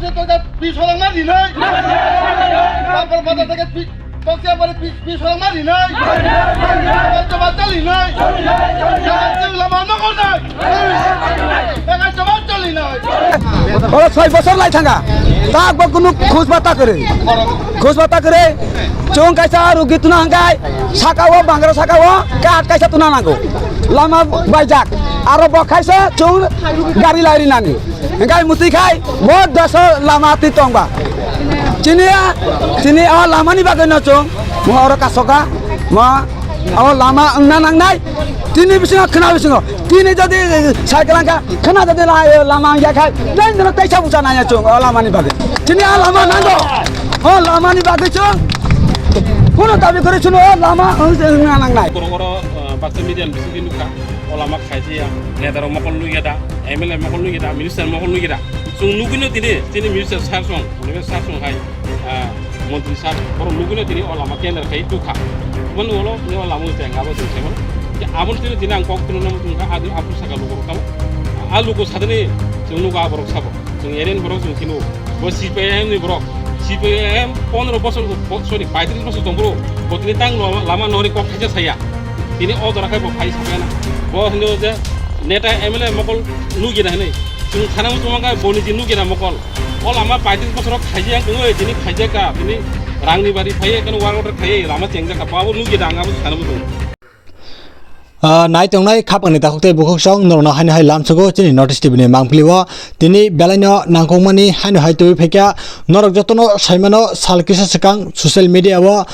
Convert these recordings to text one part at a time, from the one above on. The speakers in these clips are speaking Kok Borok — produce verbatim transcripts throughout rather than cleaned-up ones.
Pi sorang ma rinai. Bapar bata teke pi, tokya pare pi, pi sorang ma rinai. Bacha bacha rinai. Bacha lama no konai. Bacha bacha rinai. Oro soi bosor lai thanga. Tak bo kunu khus bata kore. Khus bata kore. Chong kaisa rugi tuna hangkai. Saka o bangra saka o kat kaisa tuna nango. Lama baijak. Aro bo kaisa chong gari lai rinani. Hingkai mutwi khai bo dasa lama twi tongba. Chini a, chini a lamani bagwi no chwng mo oro kasoka, mo o lama wngna nangnai. Tini bisingo khna bisingo tini jodi cycle angka khna jodi la-, lama wngya khai tei no teisa bucha nanya chwng o lamani bagwi. Chini a lama nango. O lamani bagwi chwng kuno dabi kore chwng o lama wng-, wngna nangnai. Borok oro, uh, baksa media ni bisingtwi nukha. O lama khaijaya, neta rok mokol nukya da, M L A mokol nukya da, minister mokol nukya da. Chwng nugwino tini, tini minister sir song, honorable sir song hai, ah, montri sir, borok nugwino tini o lama tender khai tukha. Mani ulo ni o lama tei ang abo chwng saimano. Ke abo tini tini ang kok tini nomo tungkha, adi apu saka lukurok tamo. A luku sadani chwng nugo aborok sabo. Chwng eren borok chwng kinu. Bo C P I M ni borok. C P I M pondro bosor, bo-, sorry, paitris bosor tong bro. Bo tini tang lo-, lama nori kok khaija saya. Tini o jora khai bo phai sakya na. Bo hino je neta M L A mokol nugina hinui. Chwng khana muchung kha bo niji nugina mokol. O lama paitris bosor khaija yang tungoi tini khaija ka. Tini rangni bari phai kan war order khai lama chengja ka. Bo abo nugina ang abo khana muchung. Ah, nai tongnai khapangni takhuk tei bukhuk song norokno haino hai lamsogo chini North East T V ni mangpili o tini belaino nangkukmani haino hai twiwi phaikha norok jotono saimano sal kisa swkang social media o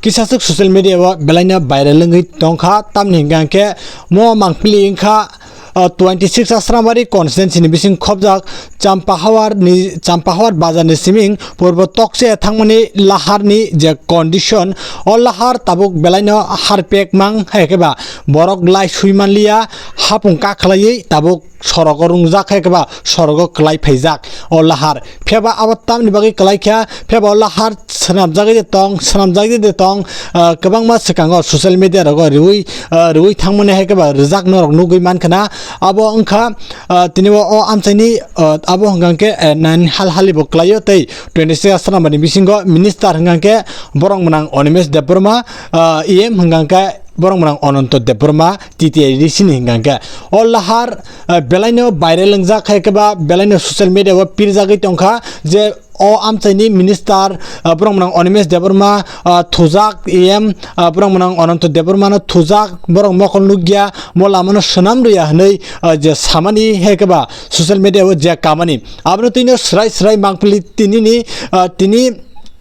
kisaswk social media o belaino viral wngwi tongkha tamni hwnkha hwnkhe mo mangpili wngkha, ah, twenty six Asrambari constituency ni bising khobjak Champahawar ni, Champahawar bazar ni siming purbo tokse thangmani lahar ni je condition, o lahar tabuk belaino harpek mang hai khe ba borok lai sui manliya, hapung kakhlaiwi tabuk sorogo rungjak hai khe ba sorogo kwlai phaijak o lahar. Phiya ba abo tamni bagwi kwlai kha, phiya ba o lahar swnamjagwi de tong, swnamjagwi de tong, ah, kwbangma swkango social media rogo riui, ah, riui thangmani hai khe ba rijak norok nugwi mankha na. Abo wngkha, ah, tini o, o amchaini, ah, abo hwnkha khe, eh, nani hal halibo kwlaio tei twenty six Asrambari bisingo minister hwnkha khe borok mwnang Animesh Debbarma, ah, E M hwnkha khe borok mwnang Ananto Debbarma, T T A D C ni hwnkha khe. O lahar, ah, belaino viral wngjak hai khe ba belaino social media o pirjagwi tongkha je o amchaini minister, ah, borok mwnang Animesh Debbarma, ah, thujak, E M, ah, borok mwnang Ananto Debbarma no thujak, borok mokol nukya, mo lama no swnam rwya hinui, ah, je samani hai khe ba social media o je kamani. Abono twino swrai swrai mangpili tini ni, ah, tini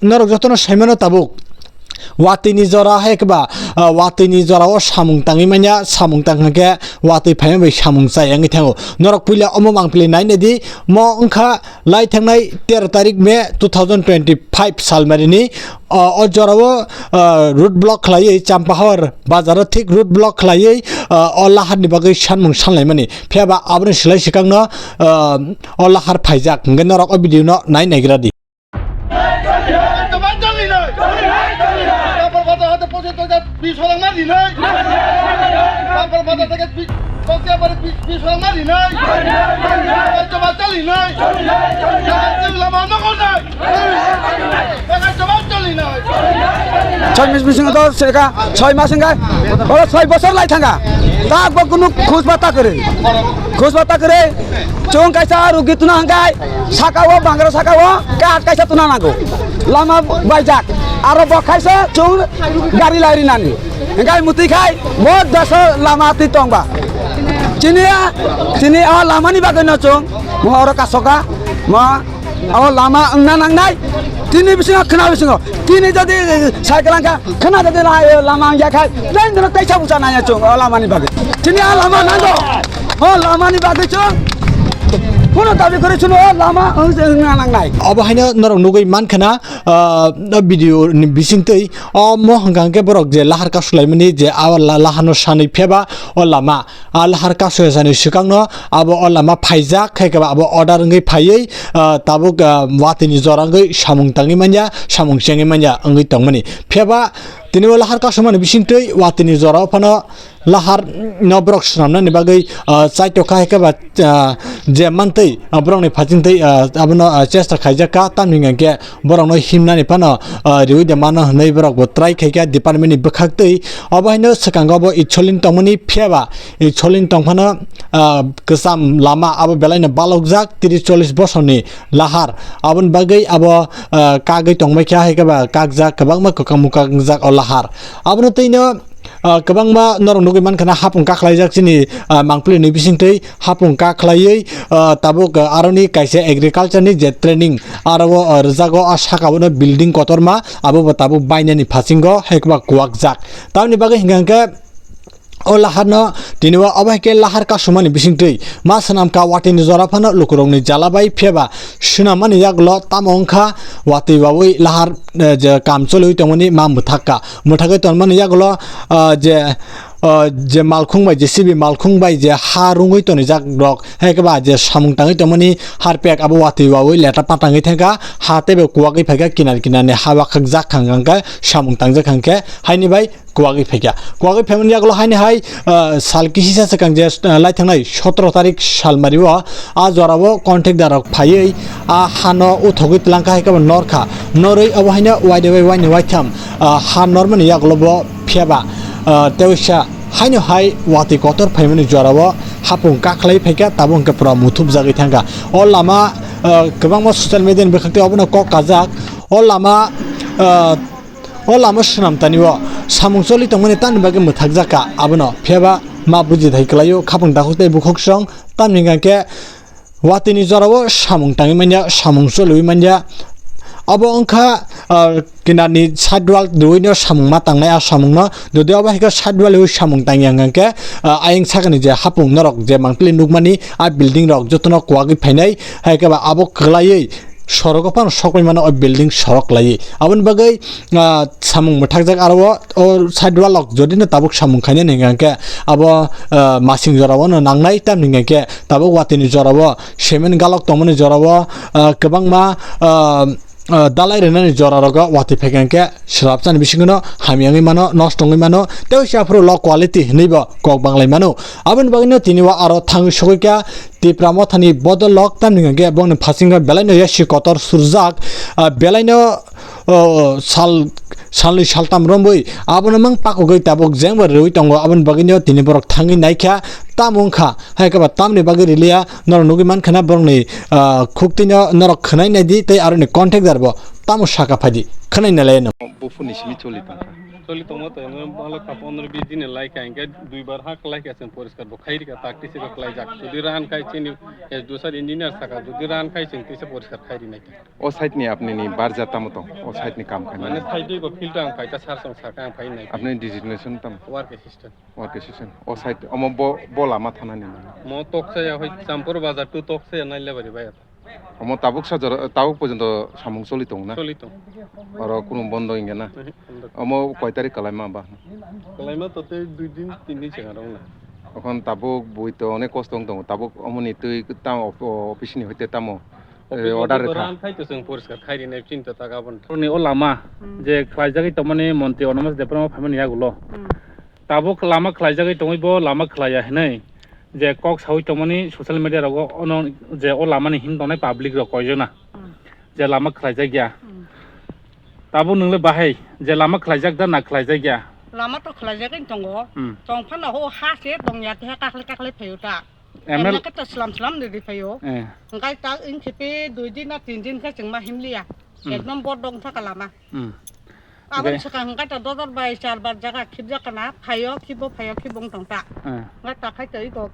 norok jotono saimano tabuk. Watwi ni jora hai khe ba, ah, watwi ni jora o samung tangwi manya, samung tang khe watwi phai bai samung chai wngwi thango. Norok puila omo mangpili nai nai di, mo wngkha lai thangnai tero tarik May two thousand twenty five salmari ni, ah, o jora o, ah, road block khlaiwi Champahawar bazar o thik road block khlaiwi, ah, o lahar ni bagwi sanmung sanlaimani. Phiya ba aboni swlai swkang no, ah, o lahar phaijak hwnkhe norok o video no nai naigra di. Choi mis bising to seka, choi mas hingga, oro choi bosor lai thanga, tak bo kunu khus bata kore, khus bata kore, chung kaisa rugi tuna hangkai, saka o bangra saka o, kat kaisa tuna nango, lama baijak, aro bo kaisa chung gari lai rinani. Hingkai mutwi khai bo dasa lama twi tongba. Chini a, chini a lamani bagwi no chwng mo oro kasoka, mo o lama wngna nangnai. Tini bisingo khna bisingo tini jodi cycle angka khna jodi la-, lama wngya khai tei no teisa bucha nanya chwng o lamani bagwi. Chini a lama nango. O lamani bagwi chwng kuno dabi kore chwng o lama wng-, wngna nangnai. Obo haino norok nugwi mankha na, ah, video ni bisingtwi. Omo hwnkha hwnkhe borok je lahar kasulaimani je a la-, lahano sanwi pheba o lama, a lahar kasuya sanwi swkangno abo o lama phaijak, khe khe abo order wngwi phaiwi, ah, tabuk, ah, watwini jora wngwi samung tangwi manya, samung chengwi manya wngwi tongmani. Phiyaba tini o lahar kasumani bisingtwi watwini jora o phano lahar no borok swnamnani bagwi, ah, chaitokha hai khe ba, ah, je mantwi, ah, borokni phatingtwi, ah, abono, ah, chesta khaijakha, tamni hwnkhe borokno himnani phano, ah, riui de mano hwnwi borok bo try khaikha department ni bwkhaktwi. Obo haino swkango bo icholin tongmani phiyaba icholin tongphano, ah, kwcham lama abo belaino balokjak tris chollis bosorni lahar. Aboni bagwi abo, ah, kagwi tongbaikha, hai khe ba kakjak, kwbangma kwkang mwkang jak o lahar. Abono twino, ah, kwbangma norok nugwi mankha na hapung kakhlaijak chini, ah, Mangpili ni bisingtwi hapung kakhlaiwi, ah, tabuk, ah, aroni kaisa agriculture ni je training aro o, ah, rwjago, ah, saka bono building kotorma abo bo tabuk bainani phasingo hai khe ba kuwakjak. Tamoni bagwi hwnkha hwnkhe o laharno tini o obo hai khe lahar kasumani bisingtwi ma swnam ka watini jora phano lukurokni jala bai phiyaba swnammani yagulo tamo wngkha watwi wawi lahar, eh, je kam choliwi tongmani ma mwthakka. Mwthagwi tongmani yagulo, ah, je, ah, je malkhung bai, J C B malkhung bai je ha rungwi tonijak rok, hai khe ba je samung tangwi tongmani harpek abo watwi wawi leta patangwi thangkha, ha teibo kuwagwi phaikha, kinar kinarni ha wakhakjak hwnkhe samung tangjak hwnkhe haini bai kuwagwi phaikha. Kuwagwi phaimani yagulo haini hai, ah, sal kisisa swkang je, ah, lai thangnai sotoro tarik salmario a jorao contractor rok phaiwi a hano uthogwi twlangkha hai khe bo norkha. Norwi obo haino waide wai waini waitham, ah, ha normani yagulo bo phiyaba, ah, teisa haino hai watwi kotor phaimani jorao hapung kakhlai phaikha, tabuk hwnkhe pura muthubjagwi thangkha. O lama, ah, kwbangma social media ni bwkhaktwi obono kok kajak. O lama, ah, O lama swnam tani o samung choli tongmani tamni bagwi mwthakjak kha abono. Phiyaba ma buji thai kwlaio, khapang dakhuk tei bukhuk song tamni hwnkha khe watini jorao samung tangwi manya, samung choliwi manya. Abo wngkha, ah, kinarni side wall riwino samung ma tangnai, a samungno jodi obo hai khe side wall riwi samung tangya hwnkha khe, ah, ayang sakani je hapung norok je mangpili nukmani a building rok jotono kuwagwi phainai, hai khe ba abo kwlaiwi sorogo phano sokwi mano, o building sorok laiwi. Aboni bagwi, ah, samung mwthakjak aro o, o side wall rok jodi no tabuk samung khainani hwnkha khe abo, ah, masing jora o no nangnai, tamni hwnkha khe tabuk watini jora o cement galok tongmani jora o, ah, kwbangma, ah, ah, dalai rwnani jora rogo watwi phaikha hwnkhe swrapchani bisingo no hamya wngwi mano, nosto wngwi mano, tei aphuru low quality hinwi bo kok banglai mano. Aboni bagwi no tini o aro thangwi sogwi kha Tipra Mothani bodol lok tamni hwnkhe bongni phasingo belaino yasi kotor surjak, ah, belaino, oh, sal, salnwi saltam romwi abono mang pakugwi tabuk jengbo rwui tongo. Aboni bagwino tini borok thangwi naikha, tamo wngkha hai khe ba tamni bagwi riliya norok nugwi mankha na borokni, ah, khuktwino norok khwnai naidi tei aroni contractor bo tamo saka phaidi khwnai nalaino. Buphurni simi choli tongkha. Choli tongma to emang balo ka pondro bis din lai ka hingke dui bar ha klai ka chwng poriskar bo khairi ka tak tisi bo klai jak. Jodi ran khai chini S D O sir engineer saka jodi ran khai chwng tisa poriskar khairi nai ka. O side ni apni ni barja tamo tong, o side ni kam khaina. Mane side bo filter ang khai ta sar song saka ang khai nai. Apni designation tamo? Work assistant. Work assistant. O side omo bo, bo lama thana ni. Mo toksa ya hoi Champur bazar tu toksa ya nai le bari bayar. Omo tabuk sajor, tabuk porjonto samung choli tongo na? Choli tong. Oro kunu bondo wngya na? Ehe, bondo. Omo koi tarik kalaima ba? Kalaima to tei dui din, tin din se aro na. Okhon tabuk bui to onek kosto wng tongo. Tabuk omoni twi tamo op-, office ni hoite tamo, eh, office order ni rwkha. Ran khai to chwng poriskar khai rinai chinta ta gabon. Ni o lama, hmm, je khlaijagwi tongmani montri Onomas Debbarma phaimani yagulo. Hmm. Tabuk lama khlaijagwi tongwi bo lama khlaiya hinwi je kok sawi tongmani social media rogo ono je o lamani him tongnai public rok koijona. Hmm. Je lama khlaijak ya. Hmm. Tabuk nwng le bahai je lama khlaijak da na khlaijak ya? Lama to khlaijagwi tongo. Hmm. Tong phano ho ha se tong ya te kakle kakle phaio ta. M L A. Emne khe to slam slam de de phaio. Eh. Hingkai ta wng khipe dui din na tin din khe chwng ma himliya. Hmm. Ekdom bor dong thaka lama. Hmm. Aboni, okay, swkang hwnkhe to dodor bai char bar jaga khibjak kana, phaio khibo, phaio khibo wng tong ta. Hmm. Hwnkhe ta khai to iko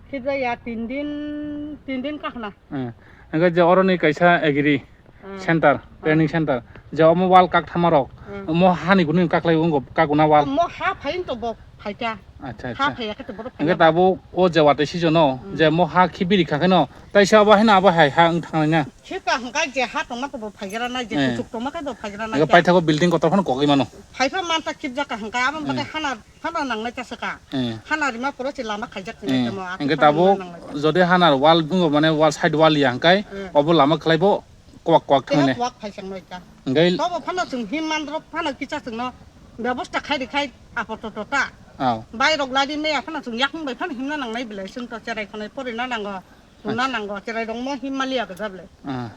khibjak ya tin din, tin din kahna. Hmm. Hwnkhe je oroni kaisa agri, hmm, center, hmm, training center, je omo wall kak thama rok, hmm, omo hani guni kaklai wng kak guna wall. Omo ha phain to bo phaikha. Acha, ha acha. Phaiya khe to borok phaiya. Hwnkhe tabuk o je watwi season o, hmm, je mo ha khibiri kha kheno, taisa abo haino abo hai ha wng thangnai na. Khika hwnkha je ha tongma to bo phaigra nai, je, eh, kuchuk tongma khe bo phaigra nai. Hwnkhe paithago building kotor phano kogwi mano. Phaifa manta khibjak ka hwnkha, abo, eh, hana, hana nangnai ta swkha. Eh. Hana rima poro se lama khaijak, eh, tongmo, hwnkhe tabuk nangnai ta. Jodi hana wall bungo mane wall side wall ya hwnkhe, eh, obo lama khlai bo kwak kwak thangnai. Kwak phai chang noi ta. Hwnkhe tobo phano chwng him mandro phano kisa chwngno bebosta khai ri khai apoto to ta. Oh. Bai rok ladi me akhana chwng yakung bai phano himna nangnai belai, chwng to cherai khonai porina nango, tuna Acha. nango, cherai rok mo him maliya gajab le. Ah.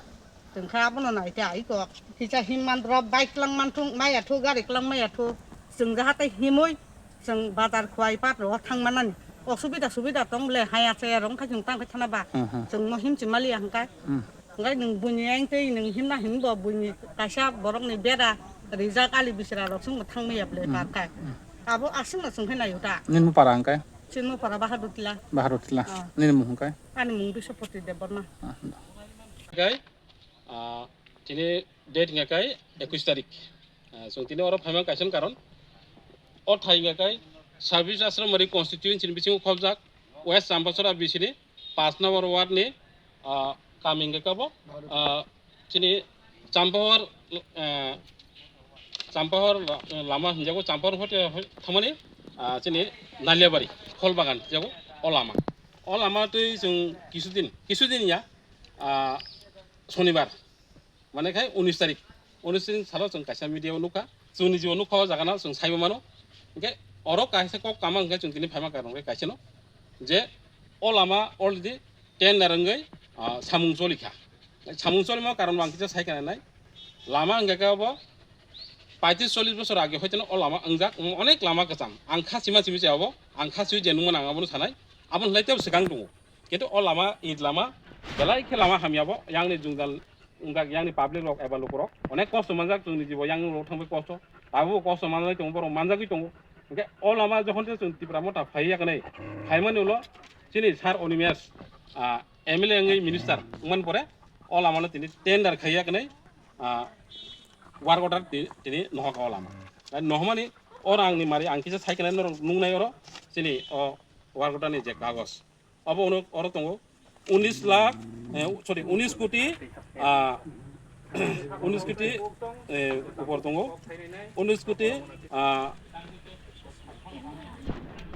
Chwng kha abono nai te ai kok. Kisa him man rok bai klang man thung, maya thu, gari klang maya thu. Chwng jaha tai himui, chwng bazar khwai pat ro thang manani. Osubida subida tong le haya chaya rong kha chwng tang kha thana ba. Hmm, hmm. Chwng mo him chi maliya hwnkha. Hmm. Hwnkhe nwng buini yang tei nwng himna himbo buini kaisa borokni bera rijak ali bisra rok chwngno thangmaya ble Hmm. par khai. Hmm. Abo aswkno chwng khe naio ta. Nini para hwnkhe? Chini para Bahadur Tila. Bahadur Tila. Ah. Nini mung hwnkhe? Ani mung Biswapati Debbarma. Ah, da. Hwnkhe, ah, chini date hwnkhe ekwis tarik. Ah, chwng tini oro phaima kaisa karon. O thai hwnkhe Service Ashram Mari constituency ni bisingo khobjak West Champachara bisini paanch number ward ni, ah, kami hwnkhe kabo, ah, chini Champahor, ah, Champahor la-, lama hinjago, Champahor hote thangmani, ah, chini Naliabari, Kholbagan hinjago, o lama. O lama twi chwng kisudin, kisudin ya, ah, Sonibar. Mane khai unis tarik, unis tarik salo chwng kaisa media o nukha, chwngni jibo nukha o jaga no chwng saibo mano. Hwnkhe oro kaisa kok kama hwnkhe chwng tini phaima karon khe kaisa no je o lama already tender wngwi, ah, samung cholikha. Samung cholima karon bo ang kisa sai khna nai. Lama hwnkhe khe obo paitris chollis bosor age hoiteno o lama wngjak, onek lama kwcham. Ang kha sima simi se obo, ang kha sui je nungmano ang abono sanai. Aboni hwlai tebo swkang tongo. Kintu o lama, it lama, belai khe lama hamya bo, yang ni jwngjal wngjak, yang ni public rok eba lukurok onek kosto manjak, chwngni jibo yang rok thangbai kosto, tabuk kosto manjak tongo, borok manjagwi tongo. Hwnkhe o lama jokhon se chwng Tipra Motha phai ya kwnai, phaimani ulo chini sir Animesh, ah, M L A wngwi minister wngmani pore o lama no tini tender khai ya kwnai, ah, work order ti-, tini nohor kha o lama. Nohormani oro ang ni mari ang kisa sai kwnai norok nuknai oro chini o work order ni je kagoj. Obo ono oro tongo unis lakh, eh, sorry, unis koti, ah, unis koti, eh, upor tongo. Unis koti, ah,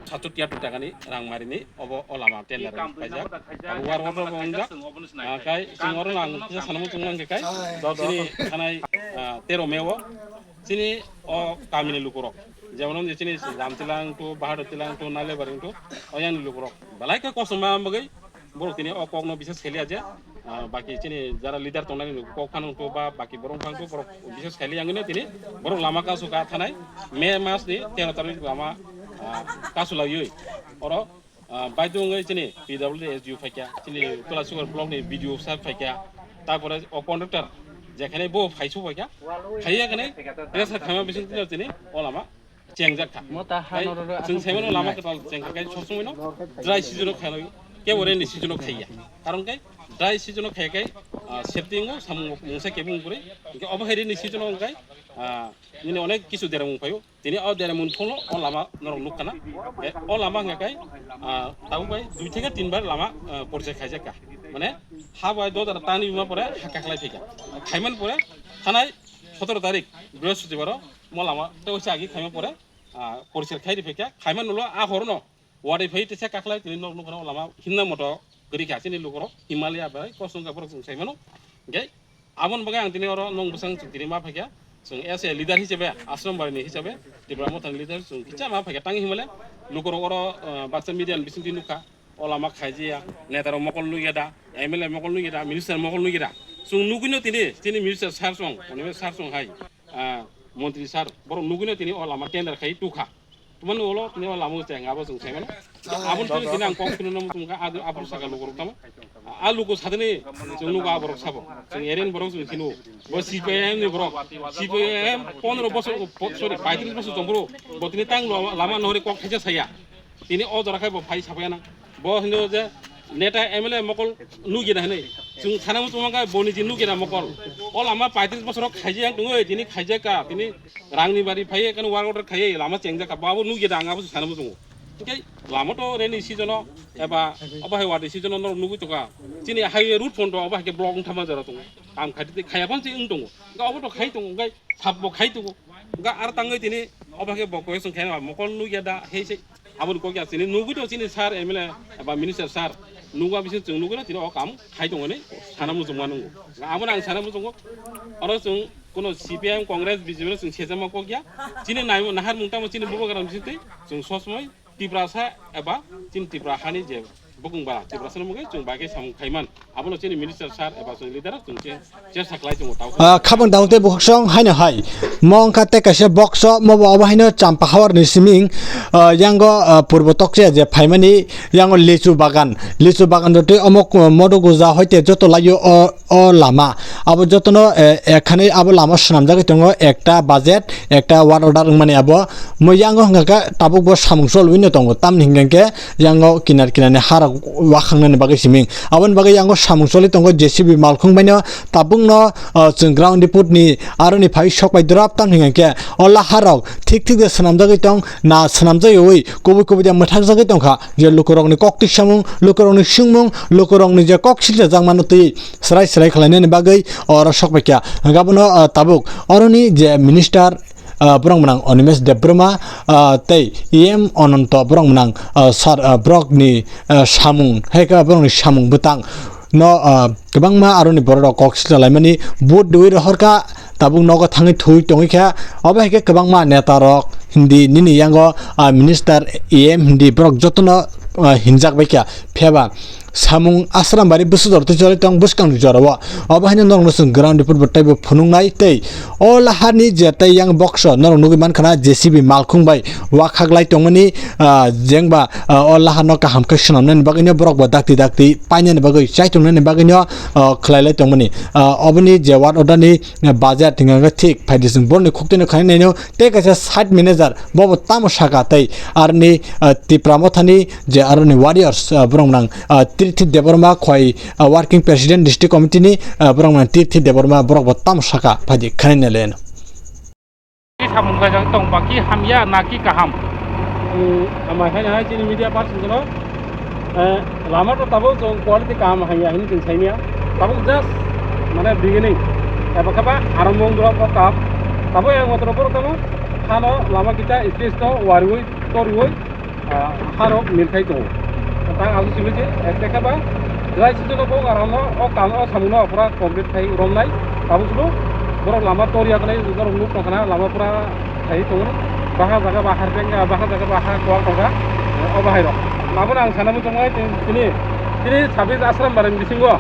sattu tiyattu takani rang marini obo o lama tender paijak. Abo war war bo wngjak. Ah, kai chwng oro ang kisa sanamo chwng nang kai. Chini thanai, ah, tero me o. Chini o kamini lukurok, jemon wngkha chini Ramtila wngthu, Bahadur Tila wngthu, Naliabari wngthu, o yang lukurok belai khe kosom ma bagwi borok tini o kokno bises khe liya je, ah, baki chini jara leader tongnani kok phano wngthu ba baki borok phano wngthu, borok bises khe liya wngwi tini borok lama kasu ka thanai May mas ni tero tarik lama, ah, kasu laiwi oro Ah, baidhyo wngwi chini P W D S D O phaikha, chini Kalachakra block ni B D O sir phaikha, tarpore o contractor jekhane bo phaisu phaikha, phaiya khane pressure khaima bising tino chini o lama chengjak kha. Mota ha Hai, no ro ro chwng aswk saimano lama kwtal chengkha kai sob somoi no dry season o khainai, kebo rainy season o khaiya. Karon kai dry season o khaiya kai, ah, safety wngo samung mungsa kebo wngkhe obo hai rainy season o wngkha, ah, nini onek kisu derang wngphaio. Tini o dere mun pholo o lama norok nuk kana. E, o lama hwnkha kai, ah, tabuk bai dui theke tin bar lama, ah, porjai khaijak kha. Mane ha bai do dara tani bima pore ha kaklai thika. Khaiman pore thanai sotoro tarik Brihaspotibaro mo lama tei oisa agi khaima pore, ah, porjai khai ri phika. Khaiman ulo a horono Wari phai tesa kaklai tini nok nukno lama himna moto gari kha chini lukurok Himalaya bai kosong ka borok chwng sai mano. Hingke aboni bagwi ang tini oro nong bwsang chwng tini ma phaikha. Chwng as a leader hisabe, Ashram Bari ni hisabe, Tipra Mothani leader chwng kicha ma phaikha tang himale lukurok oro, eh, baksa media ni bisingtwi nukha. O lama khaijiya, neta rok mokol nukya da, M L A mokol nukya da, minister mokol nukya da. Chwng nugwino tini, tini minister sir song, Animesh sir song hai, ah, montri sir, borok nugwino tini o lama tender khai tukha. Tumani ulo tini o lamo cheng abo chwng saimano. Aboni tini tini ang kok phunukno muchungkha, abo, abo saka lukurok tamo. A luku sadini chwng nugo aborok sabo. Chwng eren borok chwng sino. Bo C P I M ni borok. C P I M pondro bosor, po-, sorry, paitris bosor chwng boro. Bo tini tang lo-, lama nohori kok thaisa saya. Tini o jora khai bo phai sapaya nang. Bo hino je neta M L A mokol nugina hinui. Chwng sana muchungkha boni je nugina mokol. O lama paitris bosor khaijak tongoi, tini khaijak ka, tini rangni bari phaiye, kano work order khaiye, lama chengjak ka, bo abo nugya da, ang abo sana muchungo. Hingke lama to rainy season o, eba obo hai wadi season o norok nugui tongkha. Chini highway route phone to obo hai khe block wng thama jora tongo. Kam khai tei khaya phano se wng tongo. Hingke obo to khai tongo, hingke sab bo khai tongo. Hingke aro tangwi tini obo hai khe bo koi song khaina mokol nugya da, hei se. Aboni kok ya chini nugui to chini sir M L A ba minister sir nugwa bising chwng nugui no tini o kam khai tongo ni sana muchung ma nungo. Abono ang sana muchungo oro chwng Kuno C P I M, Congress, B J P no chwng sejama kok ya. Chini naimung, naharmung tamo chini bubagra bisingtwi chwng sosmoi Tiprasa eba chini Tipra hani je bukung ba Tiprasa no mungwi chwng bagwi samung khaiman. Abono chini minister sir eba chwng leader chwng che, che saklai chwng tau. Ah, khabang daute bukhuk song haino hai. Mo wngkha tei kaisa box o, mo bo obo haino champa hawar ni siming, ah, yango, ah, purbo tokche je phaimani yango lichu bagan. Lichu bagan rotwi omo, ah, modo guja hoite joto laio o, o lama. Abo jotono, eh, ekhanai abo lama swnamjagwi tongo, ekta budget, ekta work order wngmani abo. Mo yango hwnkha khe tabuk bo samung cholwino tongo. Tamni hwnkha khe yango kinar kinar ni harok wakhangnani bagwi siming. Aboni bagwi yango samung choli tongo J C B malkhung baino tabukno, ah, chwng ground report ni aroni phai sok bai drop tam hwnkha khe o laharok thik thik de swnamjagwi tong na swnamjagwi kubui kubui de mwthakjagwi tongkha je lukurokni kok twi samung, lukurokni swngmung, lukurokni je kok silchajakmano twi srai srai khlainani bagwi oro sok bai kha. Hwnkhe abono, ah, tabuk oroni je minister, ah, borok mwnang Animesh Debbarma, ah, tei E M Ananto borok mwnang, ah, sir, ah, borokni, ah, samung, hai khe borokni samung bwtang no, ah, kwbangma aroni borok rok kok silchalaimani vote riwi rohorkha, tabuk nogo thangwi thwi tongwi kha, obo hai khe kwbangma neta rok hindi nini yango, ah, minister E M hindi borok jotono, ah, hinjak bai kha. Phiya ba samung Asrambari bwswk jora tei choli tong bwskangni jorao. Obo haino norokno chwng ground report bo teibo phunuknai tei o laharni je tei yang box o norok nugwi mankha na J C B malkhung bai wakhaklai tongmani, ah, jengba, ah, o laharno kaham khe swnamnani bagwino borok bo dakti dakti painani bagwi chaitongnani bagwino, ah, khlailai tongmani. Ah, oboni je work order ni, ah, budget hwnkhe thik phaidi chwng borokni khuktwino khainaino tei kaisa site manager bobo tamo saka tei aroni, ah, Tipra Mothani je aroni warriors, ah, borok nang, ah, Tirthi Debbarma khoi, ah, working president district committee ni, ah, borok nang Tirthi Debbarma borok bo tamo saka phaidi khainai leno. Ki samung kajak tong ba ki hamya na ki kaham? Hmm, amai hai hai chini media person kono, eh, lama to tabuk chwng quality kaham hamya hini chwng saimya. Tabuk just mane beginning. Eba khe ba arambung drop o kap. Tabuk yang motro borok tamo hano lama kita stage to warwi torwi, ah, harok nirkhai tongo. Tang ang simi je, eh, ekhe ba dry season o bo arano o kam o samung no pura complete khai romnai. Tabuk sulu borok lama toriya khnai, borok nuk tongkhana lama pura khai tongo. Baha jaga ba harpeng, baha jaga ba ha kwal tongkha, eh, o bahai rok. Abo ang sana muchung nai tini, tini sabis Asrambari bisingo,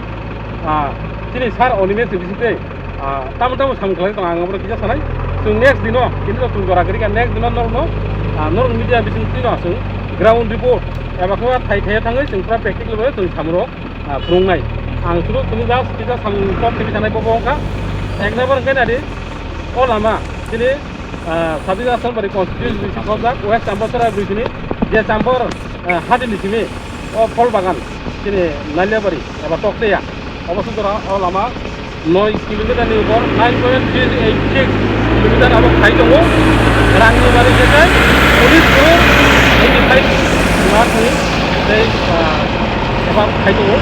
ah, tini sir Animesh ni bising tei, ah, tamo tamo samung khlai tong ang abo kisa sanai. Chwng next dino, tini to chwng jora gari ka next dino norok no, ah, norok media bising tino chwng ground report eba khe thai thai thangwi chwng pura practical bai chwng samung rok, ah, phwrwngnai. Ang suru tini just kisa samung kok tini sanai bo wngkha. Ek number khe nadi o lama tini, ah, sabis Asrambari constituency bising khobjak West Champachara bisini je Champar, ah, hati ni simi o phol bagan chini Naliabari eba Tokteya, obo sudra o lama noi kilometer ni upor, nine point three eight six kilometer abo khai tongo. Rangni bari khe kai police guru eighty five lakh ni tei, ah, eba khai tongo.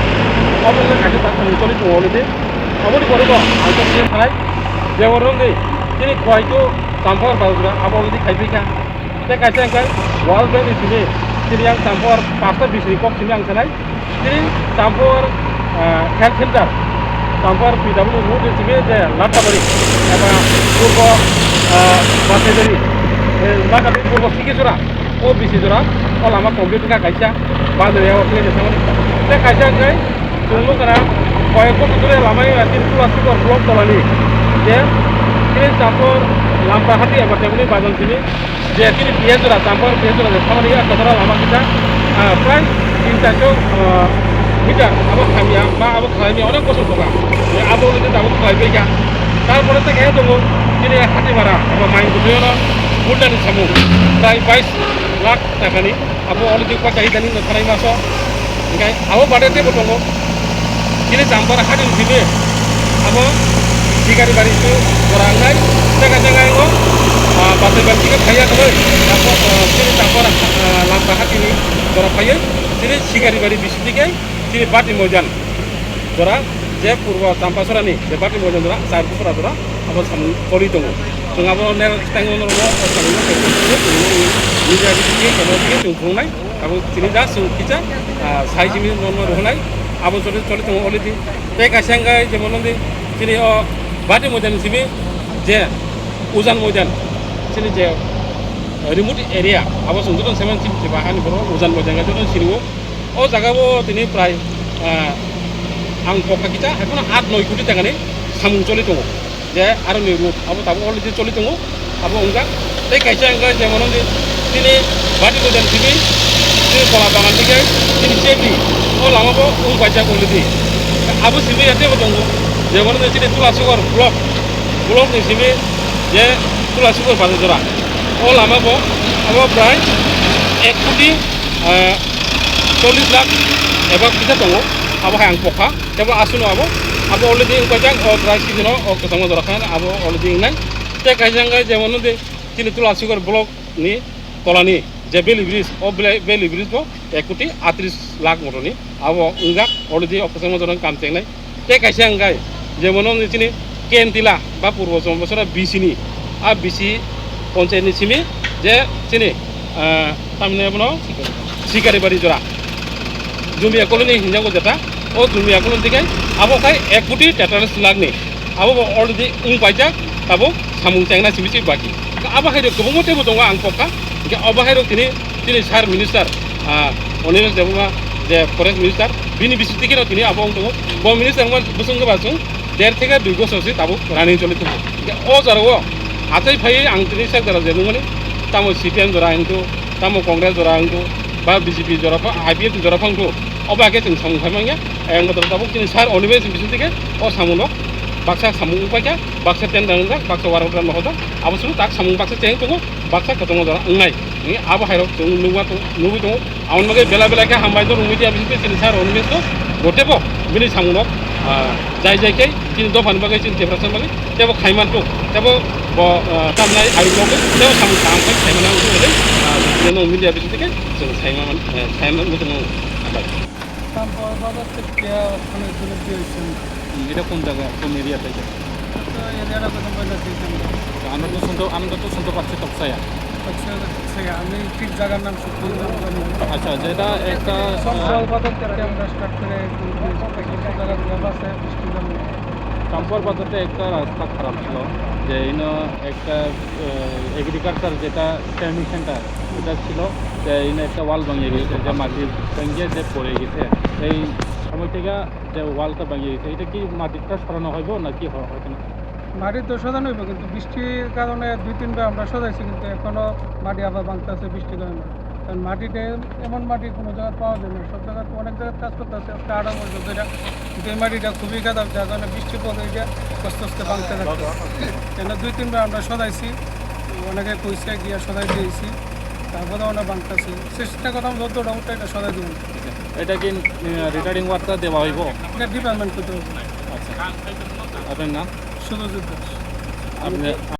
Obo le kaisa tak tong choli tongo already. Oboni pore bo ang to khe sanai je oro ni chini khwai to Champar Bazra abo already khai phi kha. Tei kaisa hwnkhe World Bank ni simi, chini yang Champar pasta bisini kok simi ang sanai. Chini Champar, ah, health center, Champar P W road ni simi je Latabari, eba purbo, ah, Basaibari, eh, Latabari purbo Sikisura, o bisi jora, o lama complete wngkha kaisa, bazar ya o simi je samani. Tei kaisa hwnkhe, chwng nukha na, koyek bochor dhore lama ya, chini Tulasibor block tolani, je, chini Champar Lamprahati eba Temuli bazar simi, je chini P S jora, Champar P S jora je samani ya, kotora lama kita, ah, prai tin charso, ah, meter, abo khamya, ba abo khlaimya onek bochor tongkha. Je abo hwnwi tabuk khlai paikha. Tarpore tei khe tongo, chini Hatimara, eba Maingkutui ono, Buddha ni samung, prai bais lakh takani, abo already kok kahi dani no thanai maso. Hingkai abo bade tebo tongo. Chini Champar hati ni simi abo Sikari bari su jora wngnai. Teka teka ingo, ah, Basaibari sika phaiya tongoi. Abo, ah, chini Champar, ah, Lamka hati ni jora phaiya. Chini Sikari bari bisi tike chini Bati Moidan jora je purbo Champachorani je Bati Moidan jora, char bupra jora abo samung kori tongo. Chwng abo ner tang no no samung no media bisi tike chwng phungnai. Abo chini da chwng kisa, ah, sai simi no no rwnai. Abo choli choli tongo already. Tei kaisa hwnkhe jemon nongdi chini o Bati Moidan simi Je Ujan Moidan, chini je remote area, abo chwng joto seven sim chiba ani borok Ujan Moidan ga joto siriwo. O jaga o tini prai, ah, ang pokha kita, ekhono aat noi koti taka ni samung choli tongo. Je aro ni road, abo tabuk already choli tongo, abo wngjak. Tei kaisa wngkha jemon wngdi chini Bati Moidan simi, chini Kola Bagan theke chini Chebri, o lama bo wng paijak already. Abo simi ya teibo tongo, jemon wngdi chini Tulasugor block, block ni simi je Tulasugor bazar jora, o lama bo abo prai ek koti, ah, chollish lakh eba kisa tongo, abo hai ang pokha. Tebo aswkno abo, abo already wng paijak, o dry season o, o kwchangma jora khe abo already wngnai. Tei kaisa wngkha jemon wngdi chini Tulasugor block ni tolani je Valley Bridge, o Valley, Valley Bridge bo ek koti atris lakh motoni abo wngjak, already o kwchangma jora kam chengnai. Tei kaisa wngkha jemon wngdi chini Kentila ba Purbo Chambasora B C ni, a B C ponchayat ni simi je chini, ah, tamni abono Sikaribari jora. Jumia colony hinjago jeta, o Jumia colony theke abo khai ek koti tetallis lakh ni, abo bo already wng paijak, tabuk samung chengna simi se baki. Abo hai rok kwbangma teibo tongo ang pokha, hingke abo hai rok tini, tini sir minister, ah, Animesh Debbarma je forest minister, bini bising theke no tini abo wng tongo. Bo minister wngma bosong khe ba chwng der theke dui bosor se tabuk running choli tongo. Hingke o jora o achai phaiwi ang tini sak jora je nungmani, tamo C P M jora hintu, tamo Congress jora hintu, ba B J P jora pha, I P F T jora phang thu, obo hakhe chwng samung khai manya. Ayang kotor tabuk chini sir Animesh bising theke o samung rok baksa samung wng paikha, baksa tender wngjak, baksa work order no hojak, abo sunu tak samung baksa cheng tongo, baksa kwchangma jora wngnai. Ni abo hai rok chwng nugma tong-, nugwi tongo. Aboni bagwi bela bela khe hambai no rwngwi tei bising tei chini sir Animesh no bo teibo bini samung rok, ah, jai jai khe chini dopha ni bagwi chini Tiprasa ni bagwi teibo khai man tok, teibo bo, ah, tamnai ayuk rok teibo samung kaham khe khai man ang tong, ah, bini no media bising tei khe chwng sai man, eh, sai man muchung mano. Hambai. Kampor bazar theke onek dure biye hoyse. Hmm, eta kon jaga, kon area theke? Eta area ta kono boila theke. Amra to sunto, amra to sunto pacche Tokchaya. Tokchaya, Tokchaya. Ami thik jagar nam suk koi nam jani. Acha, jeta ekta, Kampor bazar theke amra start kore, thik jaga diye base, bishti jani. Kampor bazar te ekta rasta kharap chilo, je ino ekta, eh, agriculture jeta training center, eta chilo, je ino ekta wall bangye gese, je mati bangye je pore gese. Ei সময় থেকে যে ওয়ালটা ভাঙিয়ে গেছে, এটা কি মাটিটা সরানো হইব নাকি হ-, হইতো না? মাটি তো সরানো হইব, কিন্তু বৃষ্টির কারণে দুই তিনবার আমরা সরাইছি, কিন্তু এখনো মাটি আবার ভাঙতে আছে বৃষ্টির কারণে। কারণ মাটিতে এমন মাটি কোনো জায়গায় পাওয়া যায় না, সব জায়গায় তো অনেক জায়গায় কাজ করতে আছে, আজকে আঠারো বছর ধরে, কিন্তু এই মাটিটা খুবই খারাপ, যার কারণে বৃষ্টি পড়লে এটা আস্তে আস্তে ভাঙতে থাকছে। কেন দুই তিনবার আমরা সরাইছি, অনেকে কইছে গিয়া সরাই দিয়েছি, তারপরে ওনা ভাঙতেছে। চেষ্টা করলাম যতটা উঠে এটা সরাই দেবো। এটা কি, আহ, রিটার্নিং ওয়ালটা দেওয়া হইব? এটা ডিপার্টমেন্ট করতে হবে। আচ্ছা, আপনার নাম? সুরজিৎ দাস। আপনি